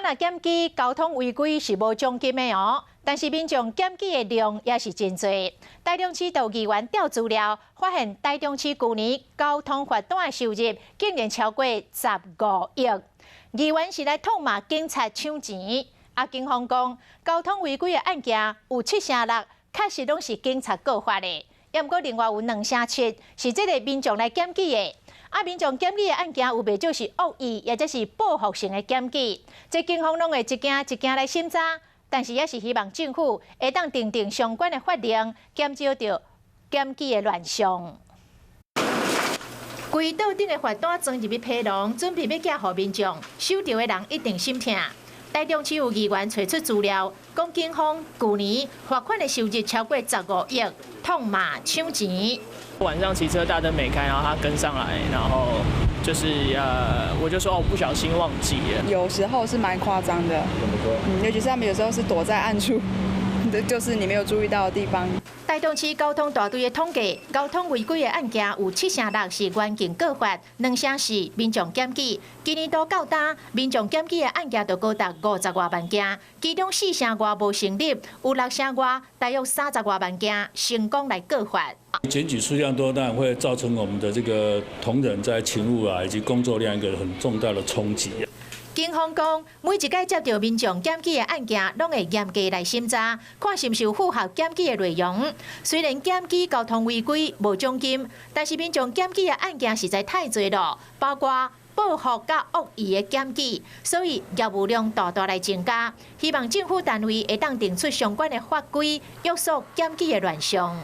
若檢舉交通違規是無獎金的哦，但是民眾檢舉的量也是真濟。臺中市就議員調資料，發現臺中市舊年交通罰單的收入竟然超過15億。議員是來痛罵警察搶錢。啊，警方講交通違規的案件有七成六，確實攏是警察告發的。也毋過另外有兩成七是這個民眾來檢舉的。啊，民眾檢舉的案件有袂少是惡意，抑或是報復性的檢舉。這警方攏會一件一件來審查，但是也是希望政府會當訂定相關的法令，減少著檢舉的亂象。規桌頂的罰單裝入去皮囊，準備欲寄予民眾，收著的人一定心疼。臺中市有議員揣出資料，講警方舊年罰款的收入超過十五億，痛罵搶錢。晚上騎車大燈沒開，然後他跟上來，然後就是我就說哦，不小心忘記了。有時候是蠻誇張的，尤其是他們有時候是躲在暗處，就是你沒有注意到的地方。臺中市交通大隊的統計，交通違規的案件有七成六是員警告發，兩成是民眾檢舉。今年度到今，民眾檢舉的案件就高達五十外萬件，其中四成外無成立，有六成外，大約三十外萬件成功來告發。檢舉數量多，當然會造成我們的這個同仁在勤務啊以及工作量一個很重大的衝擊。警方講，每一擺接著民眾檢舉的案件，攏會嚴格來審查，看是毋是有符合檢舉的內容。雖然檢舉交通違規無獎金，但是民眾檢舉的案件實在太濟了，包括報復佮惡意的檢舉，所以業務量大大來增加。希望政府單位會當定出相關的法規，約束檢舉的亂象。